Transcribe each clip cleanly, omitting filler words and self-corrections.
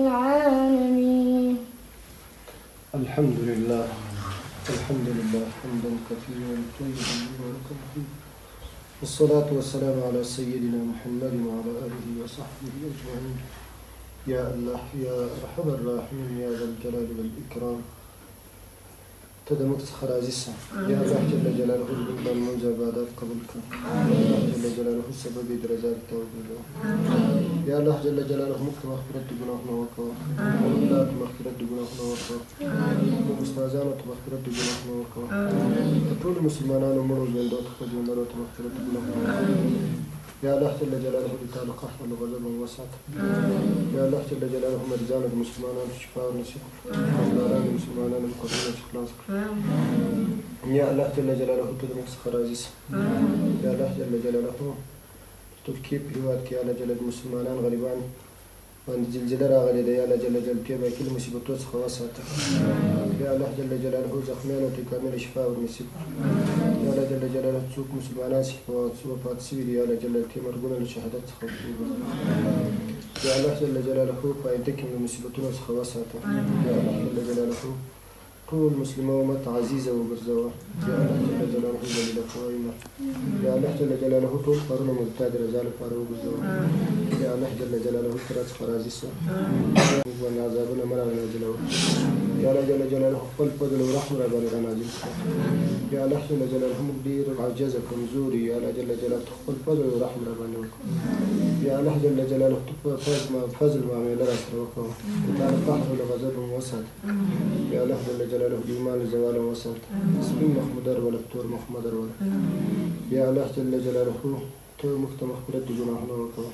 العالمين. الحمد لله، الحمد لله حمدا كثيرا طيبا مباركا فيه، والصلاة والسلام على سيدنا محمد وعلى آله وصحبه أجمعين. يا الله يا أرحم الراحمين يا ذا الجلال والإكرام، ته د موږ څخه راضي شه. یا الله جل جلاله زموږ دا لمونځ عبادت قبول کړه. یا الله جل جلاله سبب یې د رضا ته وګرځوه. یا الله جل جلاله موږ ته مغفرت د ګناهونو وکړه، موږ پلار ته مغفرت د ګناهونو وکړه، موږ استادانو ته مغفرت د ګناهونو وکړه، د ټولو مسلمانانو مړو ژوندو ته ښځو نرو ته مغفرت د ګناهونو وکړه. یا الله جل جلاله د تا له قهر او له غضبه مو وساته. یا الله جل جلاله مریضانو د مسلمانانو شفا ورنصیب کړه، قرضداران د مسلمانانو له قرضونو څخه خلاص کړه. یا الله جل جلاله ته د موږ څخه راضي شه. یا الله جل جلاله ترکیې په هېواد کې یا الله جل مسلمانان غریبان باندې زلزله راغلې ده، یا الله جل جلاله ته باقي له مصیبتو څخه وساته. یا الله جل جلاله زخمیانو ته کامله شفا ورنصیب کړه. یا الله جل جلاله څوک مسلمانان چې وفات شوي دي، یا الله جل ته مرګونه له شهادت څخه وګرځوه. یا الله جل جلاله په آینده کې له مصیبتونو څخه وساته. یا الله جل جلاله ټول مسلمه امت عزیزه وګرځوه. یا الله جل جلاله ذلیله کوه مه. یا الله جل جلاله ټول کارونه مو د تا د رضا لپاره وګرځوه. یا الله جل جلاله ته راڅخه راضي شه. موږ باندې عذابونه مه رانازلوه. یا الله جل جلاله خپل فضل او رحم را باندې رانازل کړه. یا الله جل جلاله موږ ډېر عاجزه کمزوري، یا الله جل جلاله ته خپل فضل او رحم را باندې وکړه. یا الله جل جلاله ته فضل معامله را سره وکړه، د تا له قهر او له غضبه مو وساته. یا الله جل جلاله د ایمان له زواله مو وساته. سپین مخ مو دروله، تور مخ مه دروله. یا الله جل جلاله ته موږ ته مغفرت د ګناهونو وکړه.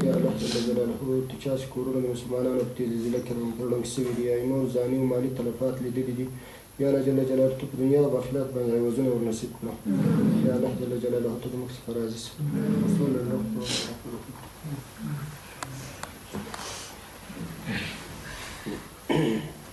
یا الله جل جلاله ته چا چې کورونه د مسلمانانو په دې زلزله کې ړنګ شوي دي، یا یې نور ځاني او مالي تلفات لیدلي دي، یا الله جل جلاله ته په دنیا او آخرت باندې عوضونه ورنصیب کړه. یا الله جل جلاله ته د موږ څخه راضي شه. صلی الله علیه وسلم.